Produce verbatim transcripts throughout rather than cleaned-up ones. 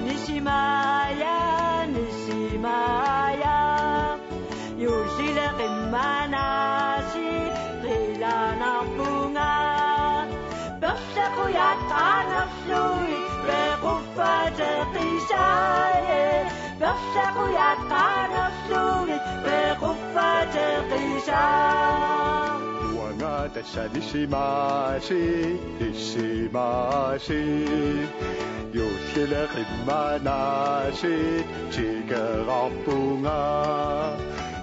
Nisimaaja, nisimaaja. Juullile qimmanaasi qilanarpunga. Perlaqujat qaangerlugit pequffateqisaaja. Perlaqujat qaangerlugit pequffateqisaa. Uanga tassa nisimaasi, nisimaasi. Juullile qimmanaasi tikerarpunga.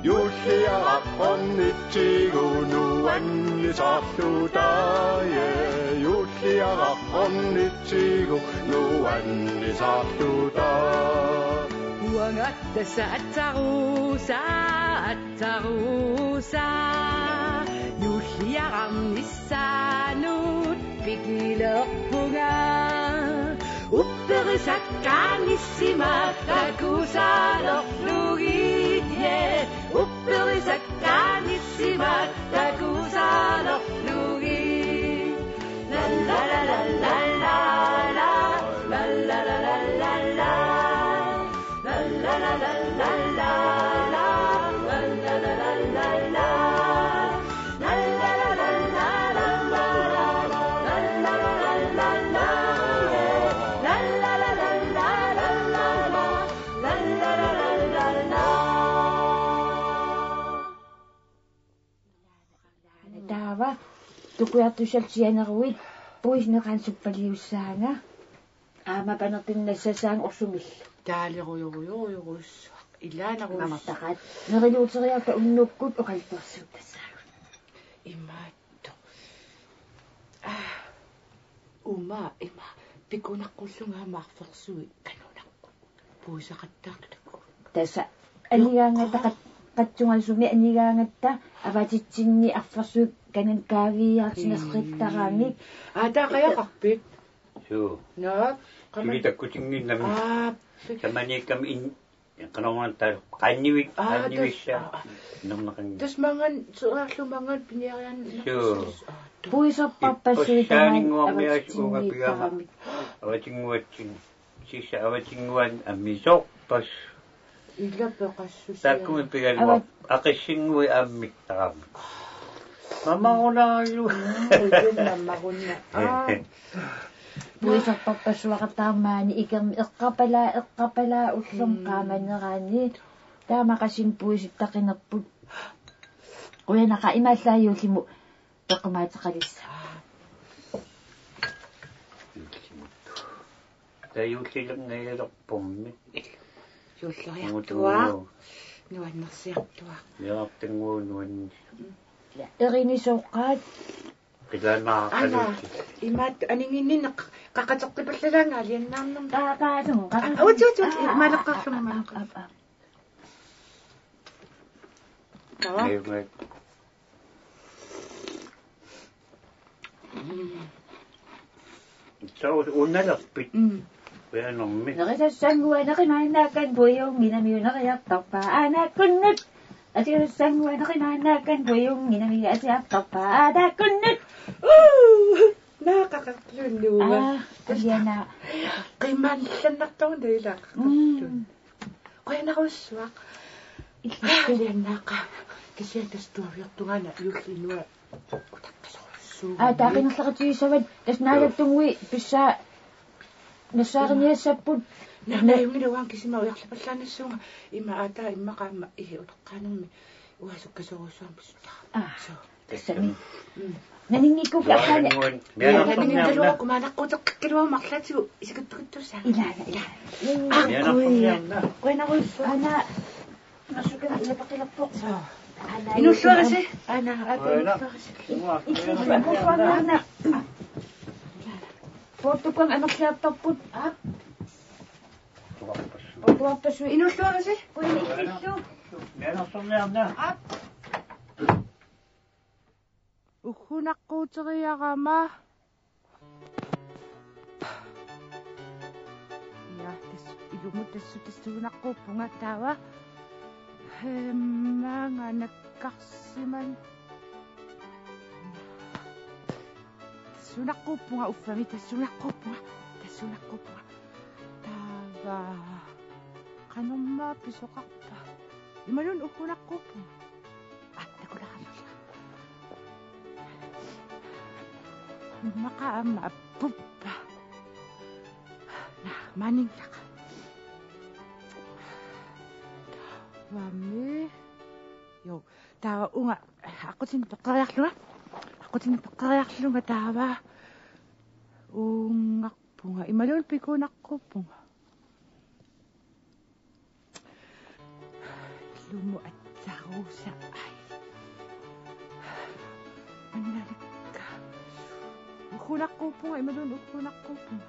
Juulliaraq ornitsigu nuannisarluta. Juulliaraq ornitsigu nuannisarluta. Uanga tassa atsaruusa, atsaruusa. Juulliaraq nissaanut pikilerpunga. Upperisakkaat nissimaat takusaalerlugit, yeah. Upperisakkaat nissimaat takusaalerlugit. La la la la la la la. La la la la la la la. Taava tukujartussaq sianeruit puisineqaaq suppaliussaanga. Aamma panertinnassassaanga orsumillu. Taalerujorujorujorujussua. Ilaanarujussua. Mamartaqaat. Neriluuteriarta unnukkut oqaluttuarsuup tassaagut. Imaattoq. Aa. Uma ima. Pikunaqqullunga marfersui kanunaq. Puisaqattaartut takuuk. Tassa anigaangatta qat-, qatsungasumi anigaangatta avatitsinni arfersuit kanani kaaviiaartinneqqittaramik. Aa, taaqajaqarpit? Suu. Naa, qaman- Suli takkutinnginnami. Aa, pi- Samaniikkami in-, qanormaanna taal-, qaannivik, Aa, qaannivissa. Tas-, aa. Nerneqanngilaq. Tassa maannga, suaarlu maannga piniarian-, Suu. Aa, tu- Puiserparpassuit tamarmik Ippassaaninguarmiaas uunga pigama. Avatitsinniittaramik. Avatinnguatsinni. Sisa avatinnguani ammisorpas. Ila peqassusia. Takkumi pigaluar. Avat- Aqissinnguit ammittaramik. Mamarunaalu. Mm, ujunna mamarunna. Aa. Puiserparpassuaqattaarmaani ikermi eqqarpalaa, eqqarpalaa ullormut Mm. qaamanerani. Taamaqasin puisittaqinerput. Qujanaqaaq imaallaat juullimut peqqumaateqalissaaq. Tajuullilerngajalerpummi. Juulleriartuaaq. Nuannersiartuaaq. Niartannguaq nuannis. Erinisoqqaat. Qilaanaa Ana, qalusi. Imaat aninginninneq qaqateqqipallalaanga aliannaarnermi. Qa-, qaasunga, qaasunga. Aa, uts, uts, uts, aa, maaleqqaarlunga, aa, maaleqqaarlunga. Aa, aa. Taava. Ajunngilaq. Mm. Soorlu unalerpit. Mm. Ujanermi. Nerisassannguaq nerimaannaakkannik puiunnginamiuk neriartorpaa aanaakkunnut. Atisassanngua nerimaannaakkannik puiunnginamiuk atisartorpaa aataakkunnut. Uu! Naaqaqarlunnuuga. Aa, alianaa. Qimaanillannartorun tailaqaqarlun. Mm. Qujanarujussuaq. Illit. Aliannaaqaaq. Kisianni tassa tuaviortungaana juulli inua utaqqasorujussuuvoq. Aa, taaqinnerlaqatigissavat tassa Naalattungui pissaa nassaariniassappat. Naana, naana, ajunngilaq uanga kisima ujarlapallaannassuunga. Ima aataa immaqa aamma ihi utoqqaanermi uanga sukkasoorujussuarmik pissutaa. Aa. Soo. Tassami. Mm. Naninngikkukku aqqaani. Mianarsorniarna. Naninngikkukku maannaqquttoqqikkaluaruma arlaatigut isikuttukuttuussaanga. Ilaana, ilaana. Aa, mianarsorniarna. Qujanarujussuaq. Aana. Masukka ilapaqilerpoq. Soo. Aana. Inuulluarisi. Aana, aap, inuulluarisi. Illuarisi, apuusuarnaana. Poortukkuami amerliartorput. Aap. Poortuarpassuit. Inuulluarisi. Qujanaq illillu. Mianarsorniarna. Aap. Uggunaqquuteriarama. Ja, tas-, ilumut tassu-, tassuunaqquuppunga taava. Hemma nakkarsiman. Tassuunaqquuppunga uffami, tassuunaqquuppunga, tassuunaqquuppunga. Taava. Aa, qanormaa pisoqarpa? Imaluunniit uggunaqquuppunga. Aa, takulaarlusi. Immaqa aamma appuppa. Naa, maaninnaq. Vami. Jo, taava uunga aqqutinik peqqeriarlunga. Aqqutinik peqqeriarlunga taava uunga. Punga, imaluunniit pikunaqquuppunga. Ilumut atsaruusa. Ai. Mannalikka. Uggunaqquuppunga, imaluunniit uggunaqquuppunga.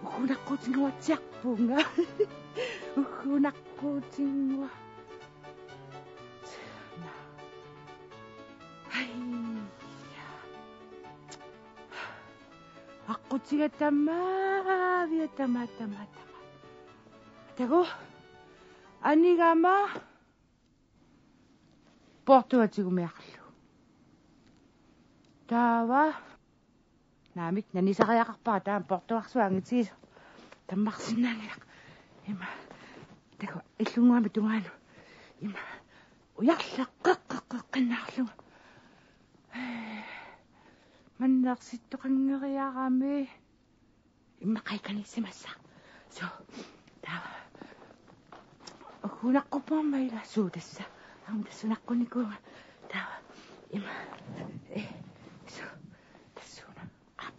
Uggunaqquutinnguatsiarpunga. Uggunaqquutinnguaq. Ai. Aqqutiga tamaavia, tamaa, tamaa, tamaa. Takuuk. Anigama poortuatigut miaqlu. Taava. Naamik, nanisariaqarpara taama poortuarsuaq angitigisoq. Tammarsinnaanngilaq. Ima. Takuuk, illunnguama tungaanut. Ima. Ujarleqqeqqeqqeqqinnaarlunga. Manna ersittoqanngeriarami. Immaqa ikanissimassaq. Suu. Taava. Uggunaqquuppunga ila, suu, tassa. Aamma tassa unaqqunikuuvunga. Taava. Ima. Ee. Suu. Tassuuna. Aa.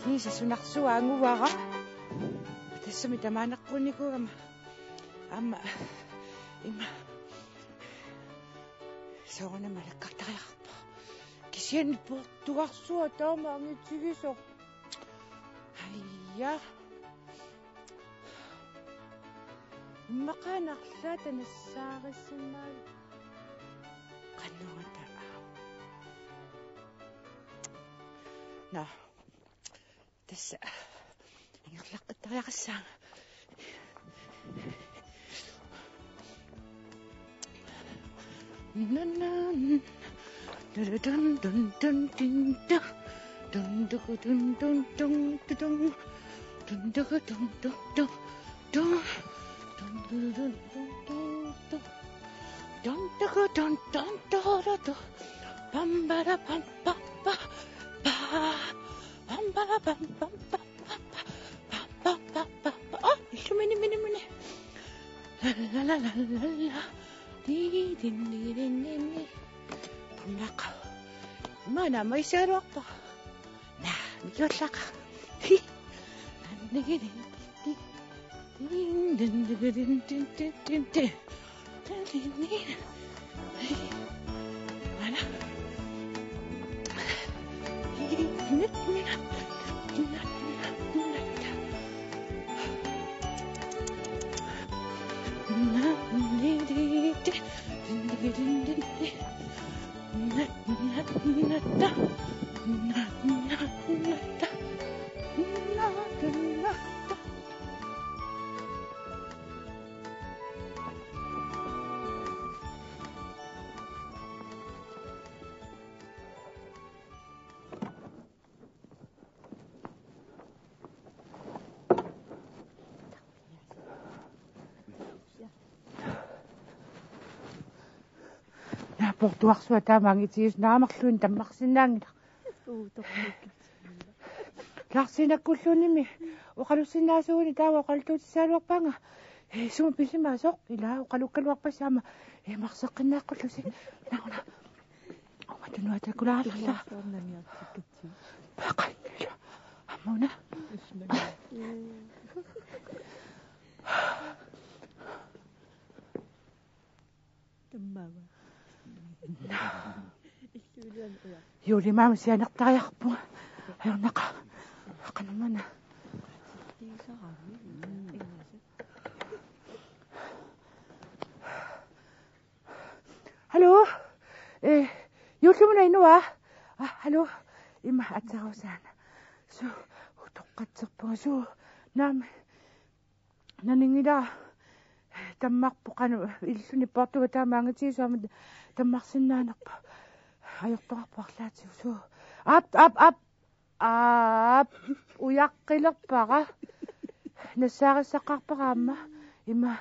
Kiisa sunarsuaq anguvara. Tassami tamaanaqqunnikuugama. Aamma. Ima. Soorunami alakkartariaqarpoq. Kisianni poortuarsuaq taama angitigisoq. Aja. Immaqa arlaata nassaarisimavaa. Qanoq ataa. Naa. Tassa. Ingerlaqqittariaqassaanga. Nan, nan. Dun, dun, dun, dun, din, da. Dun, duku, dun, dun, dun, du, dun. Dun, duku, dun, dun, dun, dun. Dun, dun, dun, dun, dun, dun. Dun, duku, dun, dun, du, du, du. Bam, ba, da, bam, bam, ba, ba. Bam, ba, da, bam, bam, ba, ba, ba. Bam, bam, bam, bam, bam. Aa, illumini, mini, mini. La, la, la, la, la, la. Di, din, di, din, din, di. Bam, bam. Maanna, maisaaruarpa. Naa, mikiullaqa. Hi. Nannigidin, din, din, din, din, din, din, din, din. Naa, poortuarsuaq taama angitigisoq, naamerluinnaq tammarsinnaanngilaq. Uu, torrukkitsinnaq. Larsinakkulluunniimmi oqalussinnaasuuguni taava oqaluttuutissagaluarpaanga. Ee, sumut pisimaasoq, ila oqalukkaluarpassi aamma. Ee, marseqqinnaaqqullugit. Nauna. Uunga tunua takulaarlaa. Ilaasornaniartikkatsi. Paqanngilaq. Aamma una. Ismani. Tammaava. Illuilian uja. Juulimaama sianertariaqarpunga. Ajornaqa. Qanormaana. Tiisarami. Hallo? Ee, juullimi una inua? Aa, hallo? Ima atsaruusaana. Suu, utoqqatserpunga, suu, Naamik. Naninngilaa tammarpoq, qanoq illuni poortuga taama angitigisumik tammarsinnaanerpoq. Ajortoqarpoq arlaatigut. Suu. Aap, aap, aap. Aap, ujaqqilerpara. Nassaarissaqarpara aamma. Ima.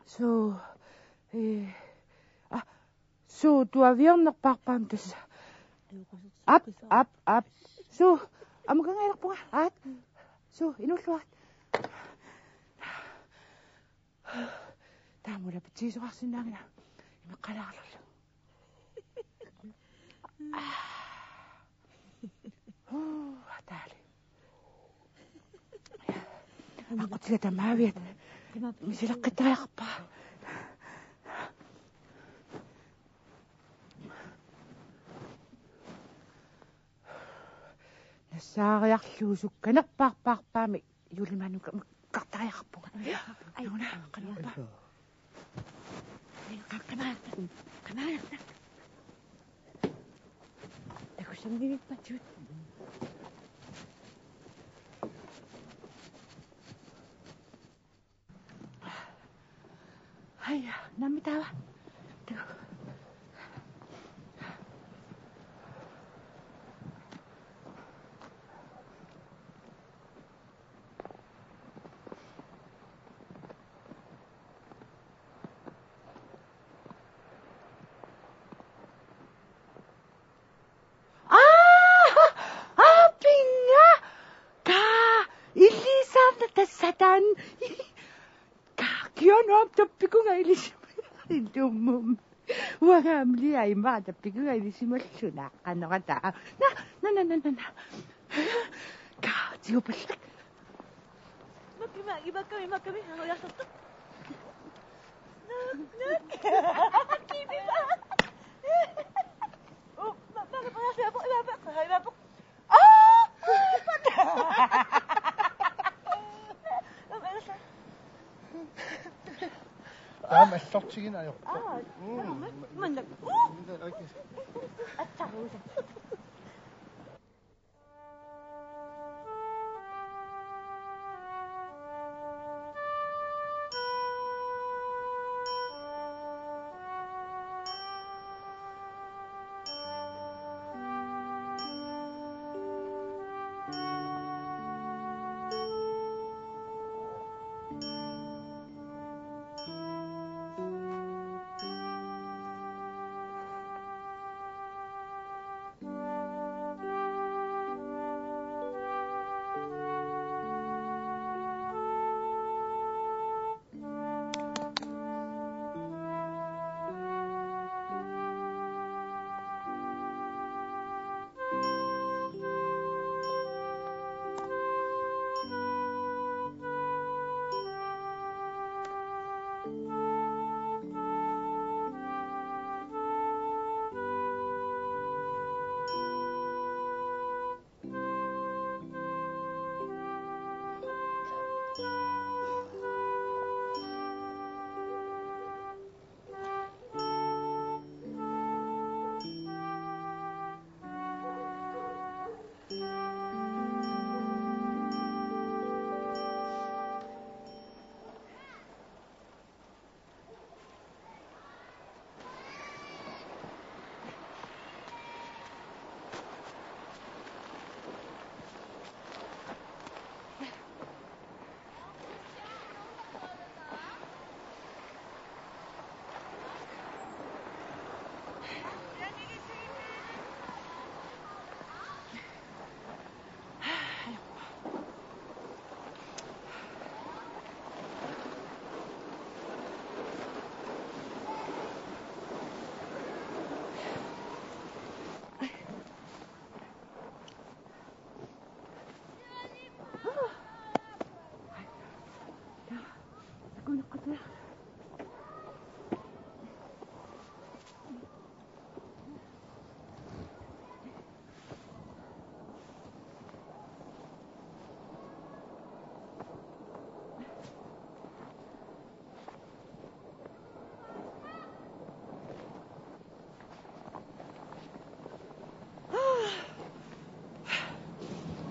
Suu. Ee. Aa. Suu, tuaviornerpaarpaami tassa. Aap, aap, aap. Suu, amukangajalerpunga. Aat. Suu, inuulluarit. Taamula pitsiisoqarsinnaanngilaq. Imeqqalaarluni. Huu, ataali. Aqqutiga tamaaviat. Misileqqittariaqarpara. Nassaariarlugu sukkanerpaarpaarpaami. Juulimanuka kartariaqarpunga. Ai. Una, qanoq. Ai, qa-, qamaarta. Qamaarta. Takussammivippatut. Ai, nammi taava. Taku. Aa, aa, pinga! Kaa, ilisaarna tassataani. Kaa, kionuap tappikunga ilisima. Ilumum. Uanga aamma liaima tappikunga ilisimalluna. Qanoq ataa. Na, na, na, na, na, na. Kaa, tiupallak. Makkami, makkami, makkami, makkami, anu, ujasattu. Nak, nak. Kipi pa. Oh, ma, ma, ma, ma, ma, ma, ma, ma. Ah! Taama allortiginaajoq. Aa, mm, taama, manna. Attaruusa.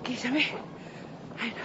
Kiisami. Aina.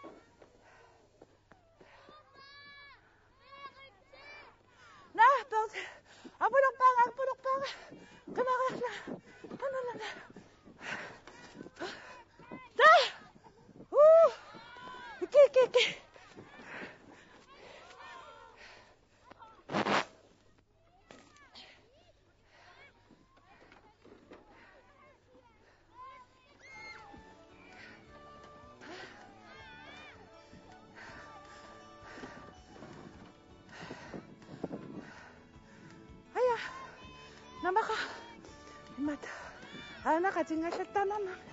Kiki. Aja, namaqa. Imat. Aana qatingallattaanarna.